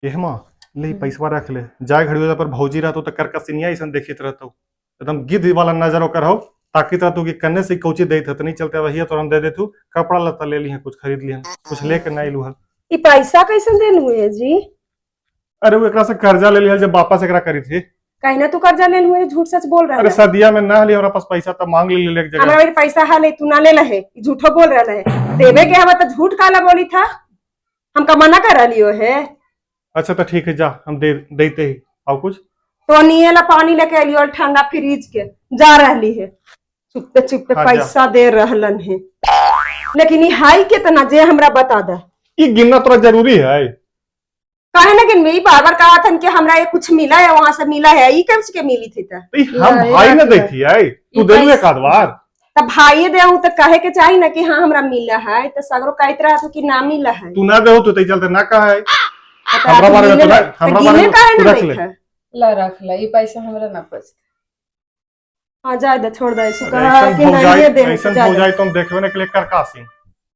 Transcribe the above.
एहमा ले पैसवा रख ले, जाय घड़ी पर भौजी रहतो तो करकसिनिया ऐसन देखित रहतो, एकदम गिद्ध वाला नजर ओकर हो, ताकि रहतो कि कन्ने से कौची देत हत नहीं चलते वही तो हम दे देतू, कपड़ा लत्ता ले लिहं, कुछ खरीद लिहं, कुछ लेके नहीं लूहा। ई पैसा कैसे देन हुए जी? अरे वो एकरा से कर्जा ले लिहल जब वापस एकरा करी थी। कहीं ना तू कर्जा लेन हुए, झूठ सच बोल रहा अरे है। सदिया में ना हली हमरा पास पैसा तब मांग ले एक जगह। हमरा मेरे पैसा हाले तू ना ले लहे, ई झूठो बोल रहा है। देवे के हवा तो झूठ काला बोली था, हमका मना कर लियो है। अच्छा तो ठीक है जा, हम दे देते ही और कुछ तो निये ला पानी लेके अलियो ठंडा फ्रिज के जा रहली है, चुपते चुपते हाँ, जा। पैसा दे रहलन है, लेकिन ई हाई केतना जे हमरा बता दे। ई गिनना तोरा जरूरी है? काहे ना गिनबे, ई बार बार कहा थन कि हमरा ये कुछ मिला है, वहां से मिला है, ई कब के मिली थी त? ई हम ला, भाई ना रख ले। देती है, तू ई देलू पैसा- एक आध बार। तब भाई दे तो कहे के चाहिए ना कि हाँ हमरा मिला है, तो सगरो कहत रहा तू कि ना मिला है। तू ना देहो तो तई चलते ना कहा है। तो हमरा तू बारे में मिले तो ना- ना- हमरा तो बारे गिने में काहे तू ना रख ले। देखे? ला रख ला, ई पैसा हमरा ना पचते। हाँ जाए दे, छोड़ दे, ऐसे अरे कहा ऐसन कि नहीं भौजाई दे ऐसन जाए दे। भौजाई तुम देखबे ना के लिए करकासिन।